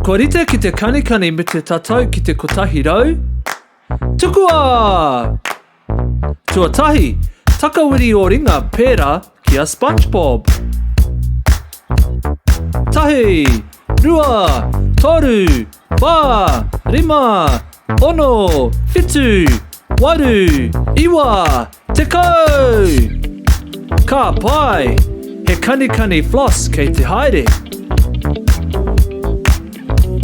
Kua rite ki te kanikani me te tatau ki te 100? Tukua! Tuatahi, takawiri ō ringa pērā ki a SpongeBob. Tahi, rua, toru, whā, rima, ono, whitu, waru, iwa, 10! Ka pai! He kanikani floss kei te haere.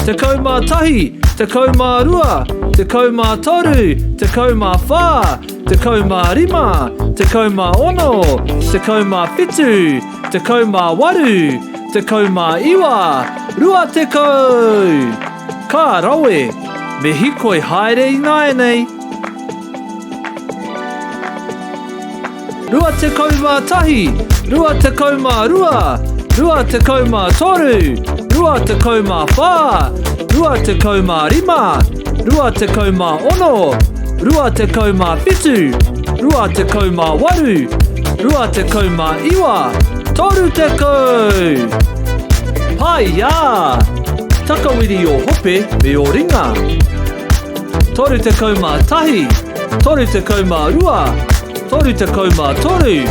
11, 12, 13, 14, 15, 16, 17, 18, 19, 20! Ka rawe! Me hikoi haere ināianei! 21, 22, 23, 24, 25, 26, 27, 28, 29, 30! Pai ā! Takawiri ō hope me ō ringa. 31, 32, 33,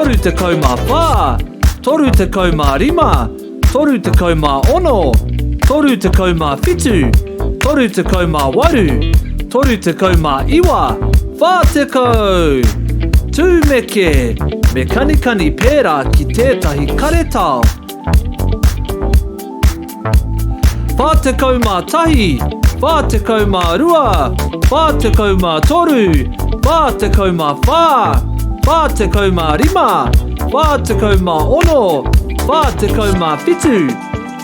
34, 35, 36, 37, 38, 39, 40! Tūmeke! Me kanikani pērā ki tētahi karetao. 41, 42, 43, 44, 45, 46,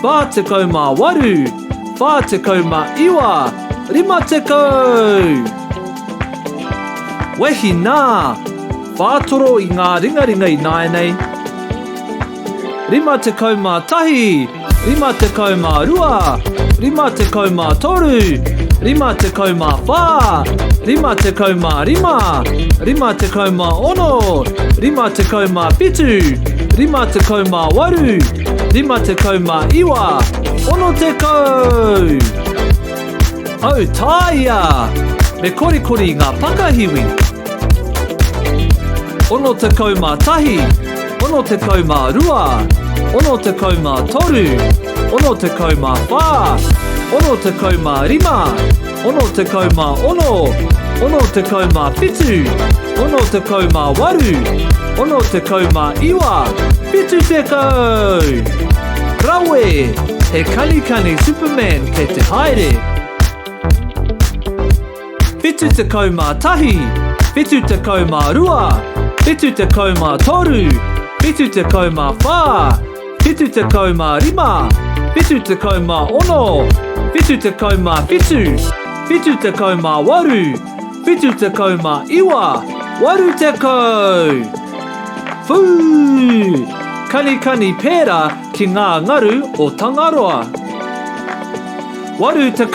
47, 48, 49, 50! Wehi nā! Whātoro i ngā ringaringa ināianei. 51, 52, 53, 54, 55, 56, 7, 8, 59, 60! Autaia! Me korikori i ngā pakahiwi! 61, 62, 63, 64, 65, 66, 67, 68, 69, 70! Rawe! He kanikani Superman kei te haere! 71, 72, 73, 74, 75, 76, 77, 78, 79, 80! Whū! Kanikani pērā ki ngā ngaru o Tangaroa. 81,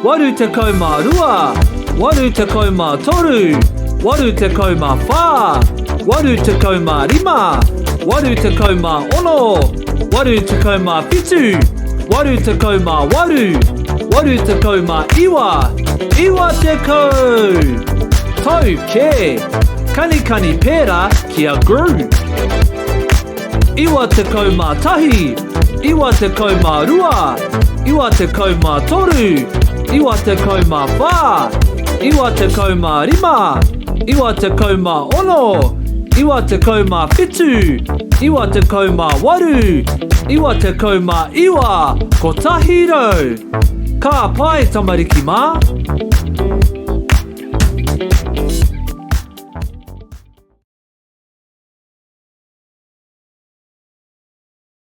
82, 83, 84, 85, 86, 87, 88, 90! Tau kē! Kanikani pērā ki a Gru! 91, 92, 93, 94, 95, 96, 97, 98, 99, 100! Ka pai tamariki mā!